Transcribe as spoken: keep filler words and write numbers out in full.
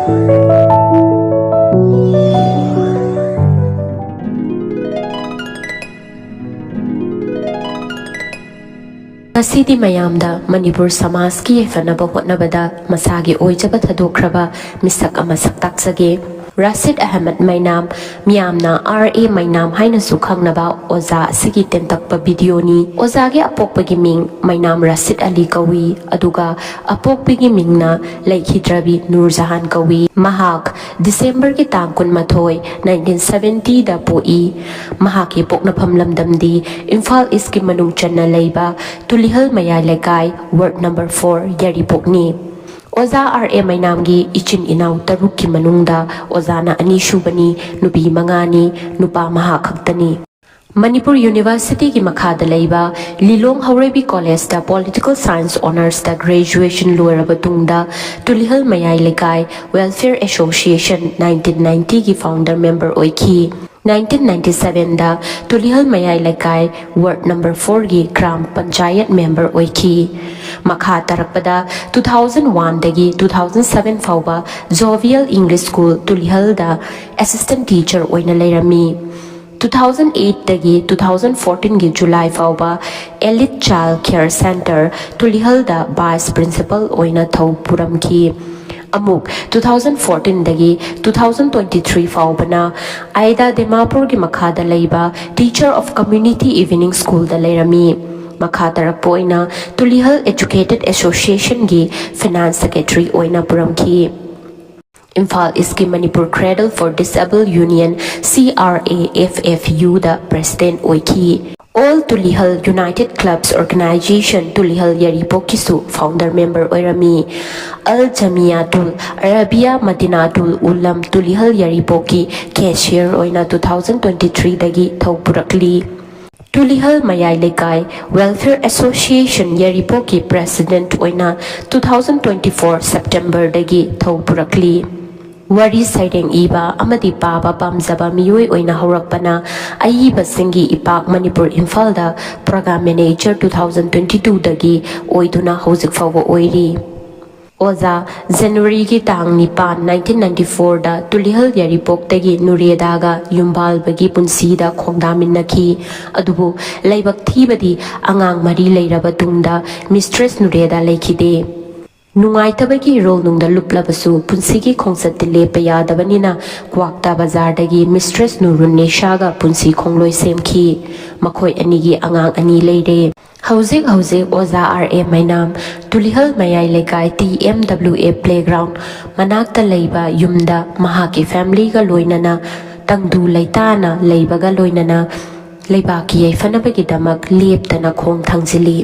ꯉꯁꯤꯗꯤ ꯃꯌꯥꯝꯗ ꯃꯅꯤꯄꯨꯔ ꯁꯃꯥꯖꯀꯤ ꯌꯥꯏꯐꯅꯕ ꯍꯣꯠꯅꯕꯗ ꯃꯁꯥꯒꯤ ꯑꯣꯏꯖꯕ ꯊꯥꯗꯣꯛꯈ꯭ꯔꯕ ꯃꯤꯁꯛ ꯑꯃ ꯁꯛ ꯇꯥꯛꯆꯒꯦ꯫ ꯔꯥꯁꯤꯗ ꯑꯍꯃꯗ ꯃꯩꯅꯥꯝ, ꯃꯤꯌꯥꯝꯅ ꯑꯥꯔ ꯑꯦ ꯃꯩꯅꯥꯝ ꯍꯥꯏꯅꯁꯨ ꯈꯪꯅꯕ ꯑꯣꯖꯥ ꯑꯁꯤꯒꯤ ꯇꯦꯟꯇꯛꯄ ꯚꯤꯗꯤꯑꯣꯅꯤ꯫ ꯑꯣꯖꯥꯒꯤ ꯑꯄꯣꯛꯄꯒꯤ ꯃꯤꯡ ꯃꯩꯅꯥꯝ ꯔꯥꯁꯤꯗ ꯑꯂꯤ ꯀꯧꯏ, ꯑꯗꯨꯒ ꯑꯄꯣꯛꯄꯤꯒꯤ ꯃꯤꯡꯅ ꯂꯩꯈꯤꯗ꯭ꯔꯕꯤ ꯅꯨꯔꯖꯍꯥꯟ ꯀꯧꯏ꯫ ꯃꯍꯥꯛ ꯗꯤꯁꯦꯝꯕꯔꯒꯤ ꯇꯥꯡ ꯀꯨꯟꯃꯥꯊꯣꯏ, ꯅꯥꯏꯟꯇꯤꯟ ꯁꯕꯦꯟꯇꯤꯗ ꯄꯣꯛꯏ꯫ ꯃꯍꯥꯛꯀꯤ ꯄꯣꯛꯅꯐꯝ ꯂꯝꯗꯝꯗꯤ ꯏꯝꯐꯥꯜ ꯏꯁꯀꯤ ꯃꯅꯨꯡ ꯆꯟꯅ ꯂꯩꯕ Tulihal Mayai Leikai, ward number four, ꯌꯥꯏꯔꯤꯄꯣꯛꯅꯤ꯫ ꯑꯣꯖꯥ ꯑꯥꯔ ꯑꯦ ꯃꯩꯅꯥꯝꯒꯤ ꯏꯆꯤꯟ ꯏꯅꯥꯎ ꯇꯔꯨꯛꯀꯤ ꯃꯅꯨꯡꯗ ꯑꯣꯖꯥꯅ ꯑꯅꯤꯁꯨꯕꯅꯤ, ꯅꯨꯄꯤ ꯃꯉꯥꯅꯤ, ꯅꯨꯄꯥ ꯃꯍꯥꯛ ꯈꯛꯇꯅꯤ꯫ ꯃꯅꯤꯄꯨꯔ ꯌꯨꯅꯤꯚꯔꯁꯤꯇꯤꯒꯤ ꯃꯈꯥꯗ ꯂꯩꯕ ꯂꯤꯂꯣꯡ ꯍꯧꯔꯩꯕꯤ ꯀꯣꯂꯦꯖꯇ ꯄꯣꯂꯤꯇꯤꯀꯦꯜ ꯁꯥꯏꯟꯁ ꯑꯣꯅꯔꯁꯇ ꯒ꯭ꯔꯦꯖꯨꯑꯦꯁꯟ ꯂꯣꯏꯔꯕ ꯇꯨꯡꯗ Tulihal Mayai Leikai welfare association nineteen ꯅꯥꯏꯟꯇꯤꯒꯤ ꯐꯥꯎꯟꯗꯔ ꯃꯦꯝꯕꯔ ꯑꯣꯏꯈꯤ꯫ ꯅꯥꯏꯟꯇꯤꯟ ꯅꯥꯏꯟꯇꯤ ꯁꯕꯦꯟꯗ ꯇꯨꯂꯤꯍꯜ ꯃꯌꯥꯏ ꯂꯩꯀꯥꯏ ꯋꯥꯔꯗ ꯅꯝꯕꯔ ꯐꯣꯔꯒꯤ ꯒ꯭ꯔꯥꯝ ꯄꯟꯆꯥꯌꯠ ꯃꯦꯝꯕꯔ ꯑꯣꯏꯈꯤ꯫ ꯃꯈꯥ ꯇꯥꯔꯛꯄꯗ ꯇꯨ ꯊꯥꯎꯖꯟ ꯋꯥꯟꯗꯒꯤ ꯇꯨ ꯊꯥꯎꯖꯟ ꯁꯕꯦꯟ ꯐꯥꯎꯕ ꯖꯣꯚꯤꯌꯦꯜ ꯏꯪꯂꯤꯁ ꯁ꯭ꯀꯨꯜ ꯇꯨꯂꯤꯍꯜꯗ ꯑꯦꯁꯤꯁꯇꯦꯟꯠ ꯇꯤꯆꯔ ꯑꯣꯏꯅ ꯂꯩꯔꯝꯃꯤ꯫ ꯇꯨ ꯊꯥꯎꯖꯟ ꯑꯩꯠꯇꯒꯤ ꯇꯨ ꯊꯥꯎꯖꯟ ꯐꯣꯔꯇꯤꯟꯒꯤ ꯖꯨꯂꯥꯏ ꯐꯥꯎꯕ ꯑꯦꯂꯤꯠ ꯆꯥꯏꯜ ꯀꯦꯌꯔ ꯁꯦꯟꯇꯔ ꯇꯨꯂꯤꯍꯜꯗ ꯚꯥꯏꯁ ꯄ꯭ꯔꯤꯟꯁꯤꯄꯜ ꯑꯣꯏꯅ ꯊꯧ ꯄꯨꯔꯝꯈꯤ꯫ ꯑꯃꯨꯛ ꯇꯨ ꯊꯥꯎꯖꯟ ꯐꯣꯔꯇꯤꯟꯗꯒꯤ ꯇꯨ ꯊꯥꯎꯖꯟ ꯇ꯭ꯋꯦꯟꯇꯤ ꯊ꯭ꯔꯤ ꯐꯥꯎꯕꯅ ꯑꯥꯏꯗꯥ ꯗꯤꯃꯥꯄꯨꯔꯒꯤ ꯃꯈꯥꯗ ꯂꯩꯕ Teacher of Community Evening Schoolꯗ ꯂꯩꯔꯝꯃꯤ꯫ ꯃꯈꯥ ꯇꯥꯔꯛꯄ ꯑꯣꯏꯅ ꯇꯨꯂꯤꯍꯜ ꯑꯦꯖꯨꯀꯦꯇꯦꯗ ꯑꯦꯁꯣꯁꯤꯌꯦꯁꯟꯒꯤ ꯐꯤꯅꯥꯟꯁ ꯁꯦꯀ꯭ꯔꯦꯇꯔꯤ ꯑꯣꯏꯅ ꯄꯨꯔꯝꯈꯤ꯫ ꯏꯝꯐꯥꯜ ꯏꯁꯀꯤ Manipur Cradle for Disabled Union, C R A F F Uꯗ ꯄ꯭ꯔꯦꯁꯤꯗꯦꯟꯠ ꯑꯣꯏꯈꯤ꯫ All Tulihal United Clubs Organization Tulihal ꯌꯥꯏꯔꯤꯄꯣꯛꯀꯤꯁꯨ ꯐꯥꯎꯟꯗꯔ ꯃꯦꯝꯕꯔ ꯑꯣꯏꯔꯝꯃꯤ꯫ ꯑꯜ ꯖꯃꯤꯌꯥꯇꯨꯜ ꯑꯔꯥꯕꯤꯌꯥ ꯃꯗꯤꯅꯥꯇꯨꯜ ꯎꯂꯝ ꯇꯨꯂꯤꯍꯜ ꯌꯥꯏꯔꯤꯄꯣꯛꯀꯤ ꯀꯦꯁꯤꯌꯔ ꯑꯣꯏꯅ ꯇꯨ ꯊꯥꯎꯖꯟ ꯇ꯭ꯋꯦꯟꯇꯤ ꯊ꯭ꯔꯤꯗꯒꯤ ꯊꯧ ꯄꯨꯔꯛꯂꯤ꯫ ꯇꯨꯂꯤꯍꯜ ꯃꯌꯥꯏ ꯂꯩꯀꯥꯏ ꯋꯦꯜꯐꯤꯌꯔ ꯑꯦꯁꯣꯁꯤꯌꯦꯁꯟ ꯌꯥꯏꯔꯤꯄꯣꯛꯀꯤ ꯄ꯭ꯔꯦꯁꯤꯗꯦꯟꯠ ꯑꯣꯏꯅ ꯇꯨ ꯊꯥꯎꯖꯟ ꯇ꯭ꯋꯦꯟꯇꯤ ꯐꯣꯔ ꯁꯦꯞꯇꯦꯝꯕꯔꯗꯒꯤ ꯊꯧ ꯄꯨꯔꯛꯂꯤ꯫ ꯋꯥꯔꯤ ꯁꯩꯔꯦꯡ ꯏꯕ ꯑꯃꯗꯤ ꯄꯥꯕ ꯄꯥꯝꯖꯕ ꯃꯤꯑꯣꯏ ꯑꯣꯏꯅ ꯍꯧꯔꯛꯄꯅ ꯑꯏꯕꯁꯤꯡꯒꯤ ꯏꯄꯥꯛ ꯃꯅꯤꯄꯨꯔ, ꯏꯝꯐꯥꯜꯗ programme manager two thousand twenty ꯇꯨꯗꯒꯤ ꯑꯣꯏꯗꯨꯅ ꯍꯧꯖꯤꯛ ꯐꯥꯎꯕ ꯑꯣꯏꯔꯤ꯫ ꯑꯣꯖꯥ, ꯖꯅꯋꯥꯔꯤꯒꯤ ꯇꯥꯡ ꯅꯤꯄꯥꯟ, nineteen ninety fourꯗ ꯇꯨꯂꯤꯍꯜ ꯌꯥꯏꯔꯤꯄꯣꯛꯇꯒꯤ ꯅꯨꯔꯦꯗꯥꯒ ꯌꯨꯝꯕꯥꯜꯕꯒꯤ ꯄꯨꯟꯁꯤꯗ ꯈꯣꯡꯗꯥꯃꯤꯟꯅꯈꯤ꯫ ꯑꯗꯨꯕꯨ ꯂꯥꯏꯕꯛ ꯊꯤꯕꯗꯤ ꯑꯉꯥꯡ ꯃꯔꯤ ꯂꯩꯔꯕ ꯇꯨꯡꯗ ꯃꯤꯁꯇ꯭ꯔꯦꯁ ꯅꯨꯔꯦꯗꯥ ꯂꯩꯈꯤꯗꯦ꯫ ꯅꯨꯡꯉꯥꯏꯇꯕꯒꯤ ꯏꯔꯣꯜꯅꯨꯡꯗ ꯂꯨꯞꯂꯕꯁꯨ ꯄꯨꯟꯁꯤꯒꯤ ꯈꯣꯡꯆꯠꯇꯤ ꯂꯦꯞꯄ ꯌꯥꯗꯕꯅꯤꯅ ꯀ꯭ꯋꯥꯛꯇꯥ ꯕꯖꯥꯔꯗꯒꯤ ꯃꯤꯁꯇ꯭ꯔꯦꯁ ꯅꯨꯔꯨꯟꯅꯤꯁꯥꯒ ꯄꯨꯟꯁꯤ ꯈꯣꯡꯂꯣꯏ ꯁꯦꯝꯈꯤ꯫ ꯃꯈꯣꯏ ꯑꯅꯤꯒꯤ ꯑꯉꯥꯡ ꯑꯅꯤ ꯂꯩꯔꯦ꯫ ꯍꯧꯖꯤꯛ ꯍꯧꯖꯤꯛ ꯑꯣꯖꯥ ꯑꯥꯔ ꯑꯦ ꯃꯩꯅꯥꯝ ꯇꯨꯂꯤꯍꯜ ꯃꯌꯥꯏ ꯂꯩꯀꯥꯏ ꯇꯤ ꯑꯦꯝ ꯗꯕ꯭ꯂꯤꯎ ꯑꯦ ꯄ꯭ꯂꯦꯒ꯭ꯔꯥꯎꯟ ꯃꯅꯥꯛꯇ ꯂꯩꯕ ꯌꯨꯝꯗ ꯃꯍꯥꯛꯀꯤ ꯐꯦꯃꯤꯂꯤꯒ ꯂꯣꯏꯅꯅ ꯇꯪꯗꯨ ꯂꯩꯇꯥꯅ ꯂꯩꯕꯒ ꯂꯣꯏꯅꯅ ꯂꯩꯕꯥꯛꯀꯤ ꯌꯥꯏꯐꯅꯕꯒꯤꯗꯃꯛ ꯂꯦꯞꯇꯅ ꯈꯣꯡ ꯊꯥꯡꯖꯤꯜꯂꯤ꯫